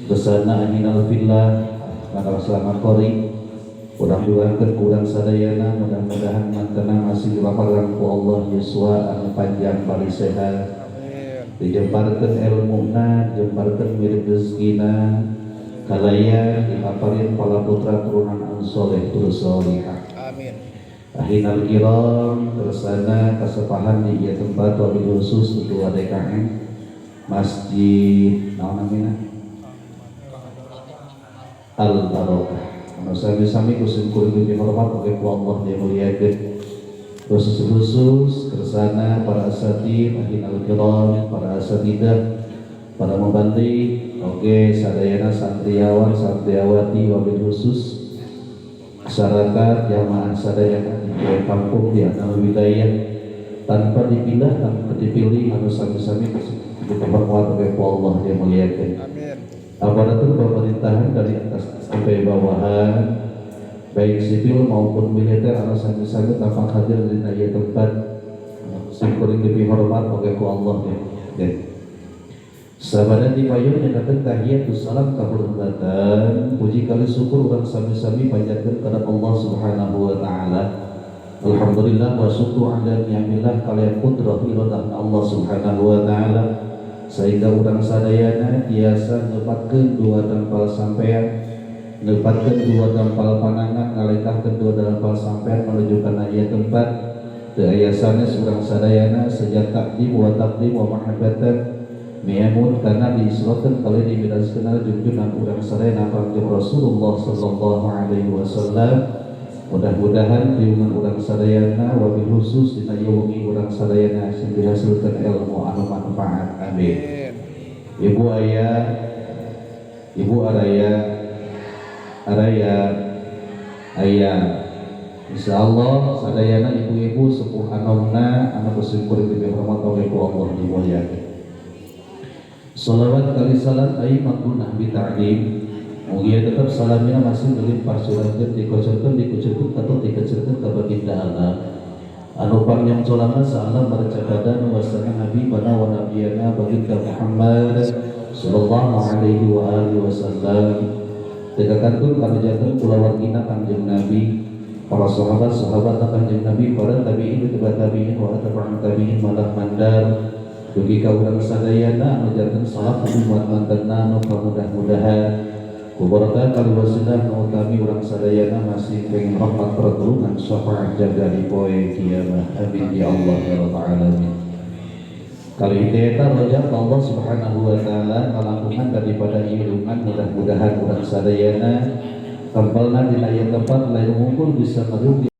Besana ahinal fillah para selamat qori urang doakeun ku urang sadayana, mudah-mudahan mantena masih dipaparan ku Allah yuswa anu panjang bari sehat, dijemparkeun ilmuna, dijemparkeun mirip rezekina, kalaya dipaparin para putra turunan anu soleh terus solihah. Amin. Ahinal kiram, tersana kasepahan di ieu tempat, wabil khusus Ketua DKM Masjid naon namina Al Barokah anu sami-sami ku sim kuring dihormat oge ku Allah dimuliakeun, khusus-khusus kersana para asatid, ahinal kiram, para asatidah, para mubalig, oge sadayana santriawan santriawati, wabil khusus masyarakat jamaah sadayana di kampung di anal wilayah tanpa dipilah, tanpa dipilih, anu sami-sami dihormat oge ku Allah dimuliakeun. Amin. Aparatur pemerintahan dari atas sampai bawahan, baik sipil maupun militer, anu sami-sami tampak hadir di ieu tempat, sim kuring dipihormat oge ku Allah ya. Sabada di payun nyatakan tahiyatus salam kahormatan, puji kali syukur urang sami-sami panjatkeun kepada Allah Subhanahu wa taala. Alhamdulillah wa syukru ala ni'amillah kalian kudrah iradah Allah Subhanahu wa taala sehingga urang sadayana tiasa ngepatkeun dua dampal sampean, ngepatkeun dua dampal panangan, ngalengkahkeun dua dampal sampean menuju kana ieu tempat. Teu aya sanes urang sadayana sejak takdim wa taqdim wa mahabbatan miamun karena diisrokeun kali dimirazkeun junjungan urang sadayana Kangjeng Rasulullah sallallahu alaihi wasallam. Mudah-mudahan riungan urang sadayana wabil khusus dina ieu wengi urang sadayana sing dihasilkeun ilmu anu manfaat, amin. Amin. Ibu ayah, ibu araya, araya, ayah, insya Allah sadayana ibu-ibu sepuh anomna anu ku sim kuring dihormat oleh ku Allah dimuliakeun. Salawat kali salam ai magunah bi ta'lim. Mugia tetap salamnya masih melimpah curahkeun, dikocorkeun, dikucurkeun atau dikecerkeun ka baginda Allah anu pangyang colana saalam marcapada wasana habibana wa nabiyana baginda Muhammad sallallahu alaihi wa alihi wasallam. Teka kantun kalajakeun kulawargina Kangjeng Nabi, para sahabat sahabat Kangjeng Nabi, para tabi'in, tabi'in, tabi'in wa tabi'in tabi'in malah mandar dugi ka urang sadayana anu janten salaf umat mantenna anu kamudah-mudahan ku barokah kali wasilah nu utami urang sadayana masih pengen rahmat, pertolongan, syafaat jaga di poe kiamat, amin ya Allah ya rabbal alamin. Kali itu eta roja Allah Subhanahu wa taala kalangkungan daripada ieu, mudah-mudahan urang sadayana tempelna dina ieu tempat lain ngumpul bisa ngariung.